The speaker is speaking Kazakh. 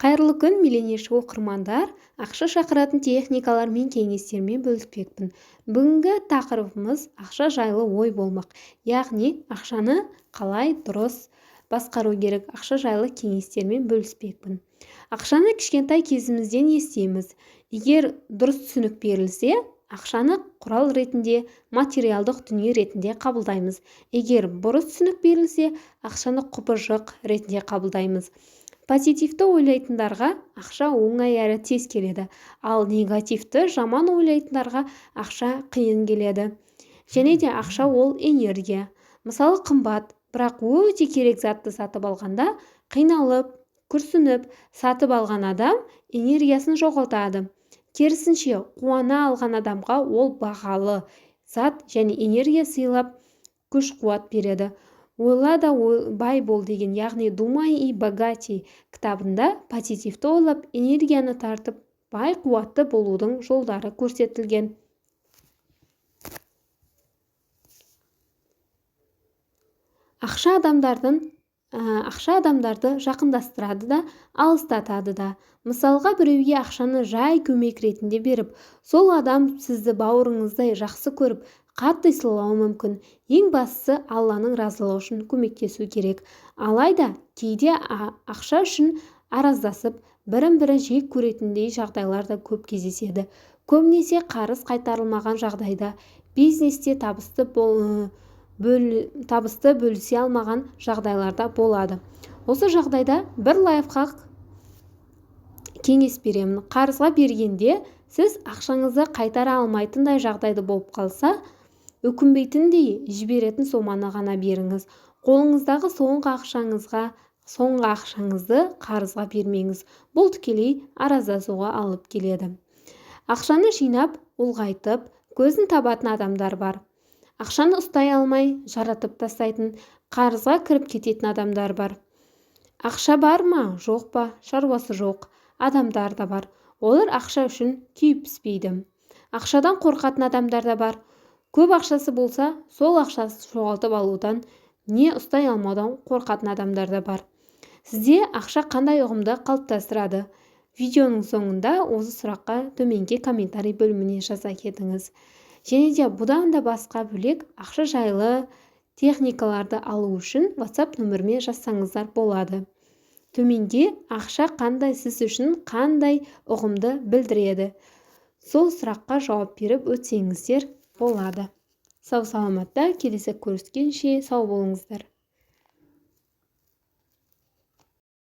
Қайырлы күн, миллионерші оқырмандар! Ақша шақыратын техникалар мен кеңестермен бөліспекпін. Бүгінгі тақырыбымыз ақша жайлы ой болмақ. Яғни ақшаны қалай дұрыс басқару керек, ақша жайлы кеңестермен бөліспекпін. Ақшаны кішкентай кезімізден естиміз. Егер дұрыс түсінік берілсе, ақшаны құрал ретінде, материалдық дүние ретінде қабылдаймыз. Егер бұрыс түсінік берілсе, ақшаны құбыжық ретінде қабылдаймыз. Позитивті ойлайтындарға ақша оңай әрі тез келеді, ал негативті жаман ойлайтындарға ақша қиын келеді. Және де ақша ол энергия. Мысалы, қымбат, бірақ өте керек затты сатып алғанда қиналып, күрсініп сатып алған адам энергиясын жоғалтады. Керісінше, қуана алған адамға ол бағалы зат және энергия сыйлап, күш-қуат береді. Ойла да бай бол деген, яғни «Думай и богатей» кітабында позитивті ойлап, энергияны тартып, бай қуатты болудың жолдары көрсетілген. Ақша адамдарды жақындастырады да, алыстатады да. Мысалға, біреуге ақшаны жай көмек ретінде беріп, сол адам сізді бауырыңыздай жақсы көріп, қатты сыйлауы мүмкін. Ең бастысы, Алланың разылығы үшін көмектесу керек. Алайда кейде ақша үшін араздасып, бірін-бірі жек көретіндей жағдайлар да көп кездеседі. Көбінесе қарыз қайтарылмаған жағдайда, бизнесте табысты бөлісе алмаған жағдайларда болады. Осы жағдайда бір лайфхак кеңес беремін. Қарызға бергенде сіз ақшаңызды қайтара алмайтындай жағдайда болып қалса, өкінбейтіндей жіберетін соманы ғана беріңіз. Қолыңыздағы соңғы ақшаңызды қарызға бермеңіз. Бұл тікелей араздасуға алып келеді. Ақшаны жинап, ұлғайтып, көзін табатын адамдар бар. Ақшаны ұстай алмай, жаратып тастайтын, қарызға кіріп кететін адамдар бар. Ақша бар ма, жоқ па, шаруасы жоқ адамдар да бар. Олар ақша үшін күйіп піспейді. Ақшадан қорқатын адамдар да бар. Көп ақшасы болса, сол ақшасын жоғалтып алудан, не ұстай алмаудан қорқатын адамдар да бар. Сізде ақша қандай ұғымды қалыптастырады? Видеоның соңында осы сұраққа төменге комментарий бөліміне жаза кетіңіз. Және де бұдан да басқа бөлек ақша жайлы техникаларды алу үшін WhatsApp нөміріме жазсаңыздар болады. Төменге ақша қандай сіз үшін қандай ұғымды білдіреді? Сол сұраққа жауап беріп өтсеңіздер болады. Сау саламатта, келесі көріскенше сау болыңыздар.